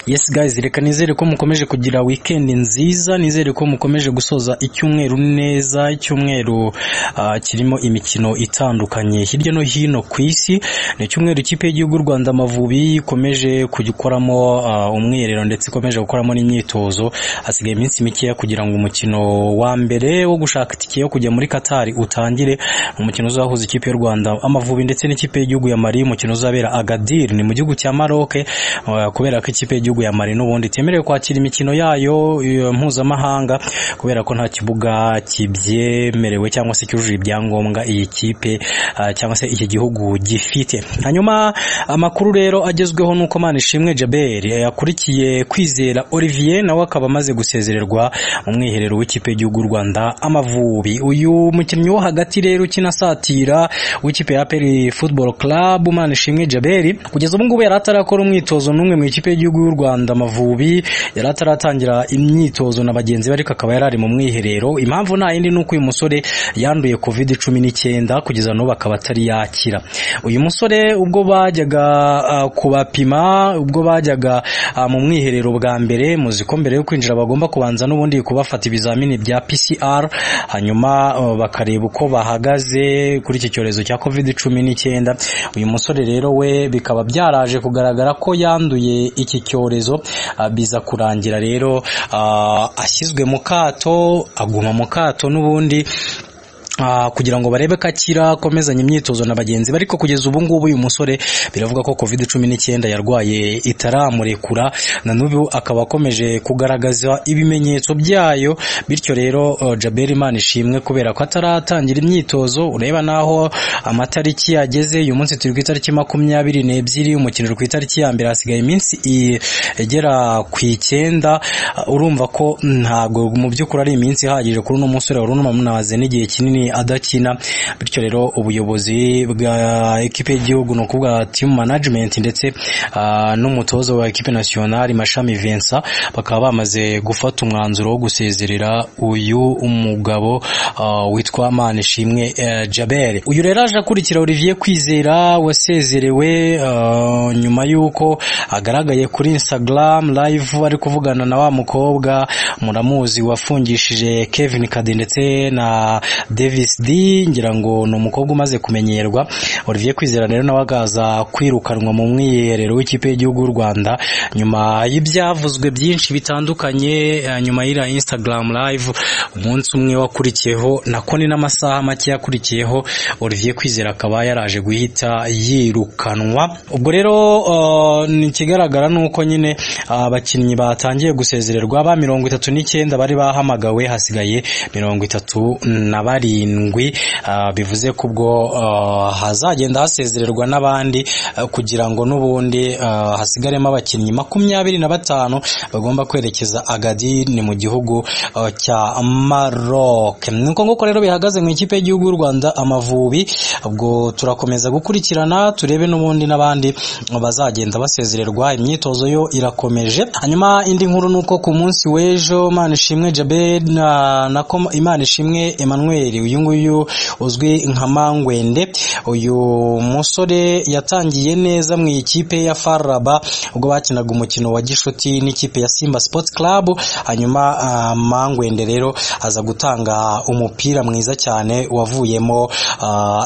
Yes guys, reka nizere ko mukomeje kugira weekend nziza, nizere ko mukomeje gusoza icyumweru neza, icyumweru kirimo imikino itandukanye hirya no hino ku isi. Ni icyumweru ikipe y'igihugu Rwanda Amavubi ikomeje kugikoramo umwiherero ndetse ikomeje gukoramo n'imyitozo. Hasigaye iminsi mikeya kugira ngo umukino wa mbere wo gushaka itike yo kujya muri Qatar utangire, umukino uzahuza ikipe y'u Rwanda Amavubi ndetse n'ikipe y'igihugu ya Mali, umukino uzabera Agadir ni mu gihugu cya Maroc, kubera ko ikipe y'igihugu ya Mali n'ubundi itemerewe kwakira imikino yayo mpuzamahanga kubera ko nta kibuga kibyemerewe cyangwa se cyujuje ibyangombwa iyi kipe cyangwa se iki gihugu gifite. Hanyuma amakuru rero agezweho nuko Manishimwe Djabel yakurikiye Kwizera Olivier, nawe akaba amaze gusezererwa mu mwiherero w'ikipe y'igihugu Rwanda Amavubi. Uyu mukinnyi wo hagati rero ukina asatira w'ikipe ya APR Football Club, Manishimwe Djabel, kugeza ubu ngubu yari atarakora umwitozo n'umwe mu ikipe y'igihugu y'u Rwanda Amavubi, yari ataratangira imyitozo na bagenzi be, ariko akaba yari ari mu mwiherero. Impamvu nta yindi nuko uyu musore yanduye COVID-19, kugeza n'ubu akaba atari yakira. Uyu musore ubwo bajyaga kubapima, ubwo bajyaga mu mwiherero bwa mbere, muzi ko mbere yo kwinjira bagomba kubanza n'ubundi kubafata ibizamini bya PCR, hanyuma bakareba uko bahagaze kuri iki cyorezo cya COVID-19. Uyu musore rero we bikaba byaraje kugaragara ko yanduye iki cyorezo, biza kurangira rero ashyizwe mu kato, aguma mu kato n'ubundi kugira ngo barebe ko akira akomezanye imyitozo na bagenzi be. Ariko kugeza ubu ngubu uyu musore biravuga ko COVID-19 yarwaye itaramurekura, na n'ubu akaba akomeje kugaragaza ibimenyetso byayo. Bityo rero Djabel Manishimwe kubera ko ataratangira imyitozo, ureba naho amatariki yageze, uyu munsi turi ku itariki 22, umukino uri ku itariki ya 1, hasigaye iminsi igera ku 9. Urumva ko ntabwo mu by'ukuri ari iminsi ihagije kuri uno musore wari unamunaze n'igihe kinini adakina. Bityo rero ubuyobozi bwa ekipe y'igihugu, ni ukuvuga team management ndetse n'umutoza wa ekipe nationale Mashami Vincent, bakaba bamaze gufata umwanzuro wo gusezerera uyu umugabo witwa Manishimwe Djabel. Uyu rero aje akurikira Olivier Kwizera wasezerewe nyuma y'uko agaragaye kuri Instagram live ari kuvugana na wa mukobwa muramuzi wafungishije Kevin Kade ndetse na Davis D, ngira ngo ni umukobwa umaze kumenyerwa. Olivier Kwizera rero nawe agaza kwirukanwa mu mwiherero w'ikipe y'igihugu y'u Rwanda nyuma y'ibyavuzwe byinshi bitandukanye, nyuma y'ira Instagram live umunsi umwe wakurikiyeho, nako ni n'amasaha make yakurikiyeho, Olivier Kwizera akaba yaraje guhita yirukanwa. Ubwo rero ni ikigaragara nuko nyine abakinnyi batangiye gusezererwa ba 39 bari bahamagawe, hasigaye 37, bivuze ko ubwo hazagenda hasezererwa n'abandi kugira ngo n'ubundi hasigaremo abakinnyi 25 bagomba kwerekeza Agadir ni mu gihugu cya Maroc. Nuko nguko rero bihagaze mu ikipe y'igihugu y'u Rwanda Amavubi. Ubwo turakomeza gukurikirana turebe n'ubundi n'abandi bazagenda basezererwa, imyitozo yo irakomeje. Hanyuma indi nkuru nuko ku munsi w'ejo Manishimwe Djabel na Imanishimwe Emmanuel, uyu nguyu uzwi nka Mangwende, uyu musore yatangiye neza mu ikipe ya FAR Rabat ubwo bakinaga umukino wa gishuti n'ikipe ya Simba Sports Club. Hanyuma Mangwende rero aza gutanga umupira mwiza cyane wavuyemo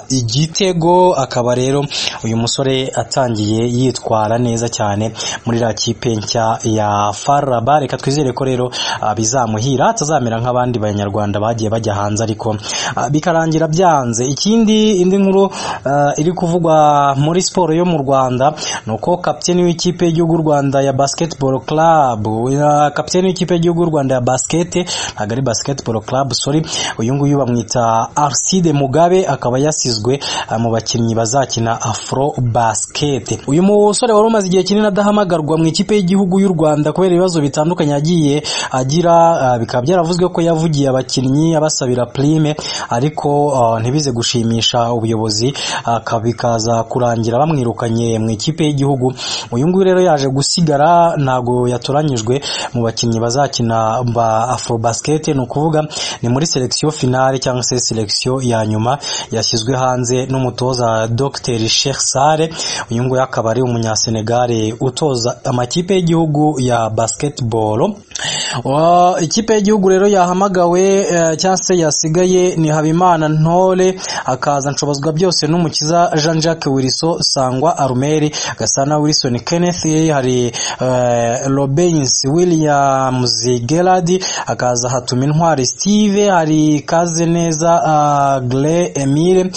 igitego, akaba rero uyu musore atangiye yitwara neza cyane muri la kipe nshya ya FAR Rabat. Reka twizere ko rero bizamuhira, atazamera nk'abandi banyarwanda bagiye bajya hanze ariko bikarangira byanze. Ikindi indi nkuru iri kuvugwa muri siporo yo mu Rwanda nuko kapiteni w'ikipe y'igihugu Rwanda ya Basketball Club, kapiteni w'ikipe y'igihugu Rwanda ya basket, ntabwo ari Basketball Club sorry, uyu nguyu bamwita Arcide Mugabe, akaba yasizwe mu bakinnyi bazakina Afro Basket. Uyu musore wari umaze igihe kinini adahamagarwa mu ikipe y'igihugu y'u Rwanda kubera ibibazo bitandukanye yagiye agira, bikaba byaravuzwe ko yavugiye abakinnyi abasabira prime, ariko ntibize gushimisha ubuyobozi, bikaza kurangira bamwirukanye mu ikipe y'igihugu. Uyu nguyu rero yaje gusigara, ntago yatoranyijwe mu bakinnyi bazakina ba Afrobasket, ni ukuvuga ni muri selection finale cyangwa se selection ya nyuma yashyizwe hanze n'umutoza Dr Cheikh Sare. Uyu nguyu akaba ari umunyasenegal utoza amakipe y'igihugu ya basketball. Ikipe y'igihugu rero yahamagawe cyangwa se yasigaye ni Habimana Ntore, akaza Nshobozwa byose n'Umukiza Jean Jacques Wilson, Sangwa Arumeri, Gasana Wilson Kenneth, hari Robens Williams Gerard, akaza Hatuma Intwari Steve, hari Kazeneza Gle Emile,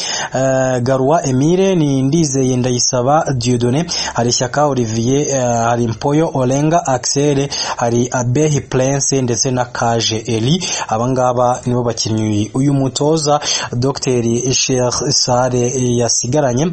Garwa Emile, ni Ndizeye Ndayisaba Dieudonné, hari Shyaka Olivier, hari Mpoyo Olenga Axel, hari Abehi Prince ndetse na Kaje Eli. Abangaba nibo bakinnyi uyu mutoza Dr Cheikh Sare yasigaranye.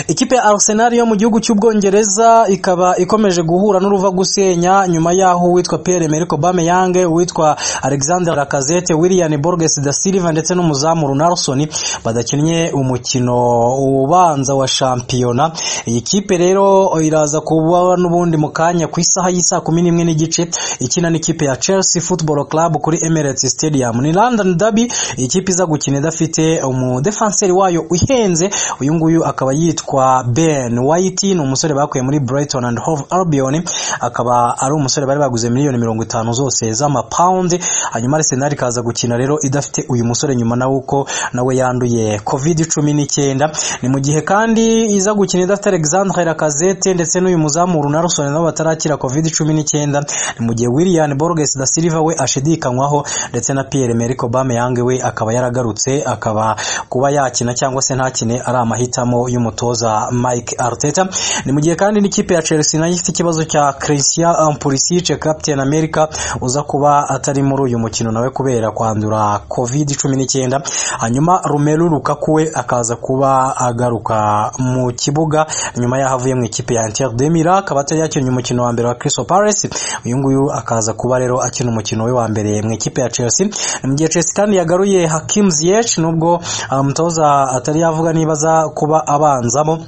Ikipe ya Arsenal yo mu gihugu cy'Ubwongereza ikaba ikomeje guhura n'uruva gusenya nyuma yaho uwitwa Pierre-Emerick Aubameyang, uwitwa Alexander Lacazette, William Borges da Silva ndetse n'umuzamu Ronaldson badakinnye umukino ubanza wa shampiyona. Iyi kipe rero iraza kuba n'ubundi mu kanya ku isaha y'isaa 11:30 ikina n'ikipe ya Chelsea Football Club kuri Emirates Stadium. Ni London Derby, ikipe iza gukina idafite umudefenseri wayo uhenze, uyu nguyu akaba yitwa Ben White, ni umusore bakuye muri Brighton and Hove Albion, akaba ari umusore bari baguze miliyoni 50 zose z'amapawundi. Hanyuma Arsenal ikaza gukina rero idafite uyu musore nyuma nawe uko nawe yanduye COVID-19. Ni mu gihe kandi iza gukina idafite Alexandre Lacazette ndetse n'uyu muzamu Ronaldson nabo batarakira COVID-19. Ni mu gihe William Borges da Silva we ashidikanywaho ndetse na Pierre-Emerick Aubameyang we akaba yaragarutse, akaba kuba yakina cyangwa se ntakine ari amahitamo y'umutoza Mike Arteta. Ni mu gihe kandi n'ikipe ya Chelsea nayo ifite ikibazo cya Christian Pulisic, Captain America, uza kuba atari muri uyu mukino nawe kubera kwandura COVID-19. Hanyuma Romelu Lukaku we akaza kuba agaruka mu kibuga nyuma yaho avuye mu ikipe ya Inter de Milan, akaba atari yakinnye umukino wa mbere wa Crystal Palace. Uyu nguyu akaza kuba rero akina umukino we wa mbere mu ikipe ya Chelsea. Mu gihe Chelsea kandi yagaruye Hakim Ziyech, nubwo umutoza atari yavuga niba aza kuba abanzamo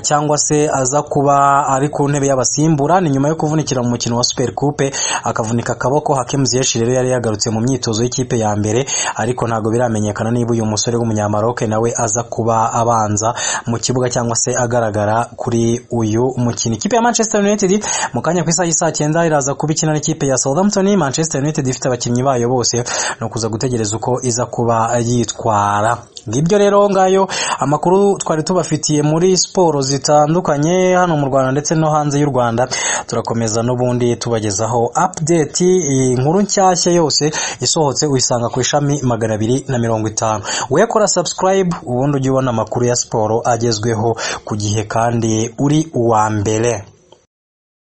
cyangwa se aza kuba ari ku ntebe y'abasimbura. Ni nyuma yo kuvunikira mu mukino wa Super Coupe akavunika akaboko. Hakim Ziyech rero yari yagarutse mu myitozo y'ikipe ya mbere, ariko ntago biramenyekana niba uyu musore w'umunyamaroke nawe aza kuba abanza mu kibuga cyangwa se agaragara kuri uyu mukino. Ikipe ya Manchester United mu kanya ku isaha y'isaa 9 iraza kuba ikina n'ikipe ya Southampton. Manchester United ifite abakinnyi bayo bose, no kuza gutegereza uko iza kuba yitwara. Ngibyo rero ngayo amakuru twari tubafitiye muri siporo zitandukanye hano mu Rwanda ndetse no hanze y'u Rwanda. Turakomeza n'ubundi tubagezaho update, inkuru nshyashya yose isohotse uyisanga ku ishami 250. We kora subscribe ubundi ujye ubona amakuru ya siporo agezweho ku gihe kandi uri uwa mbere.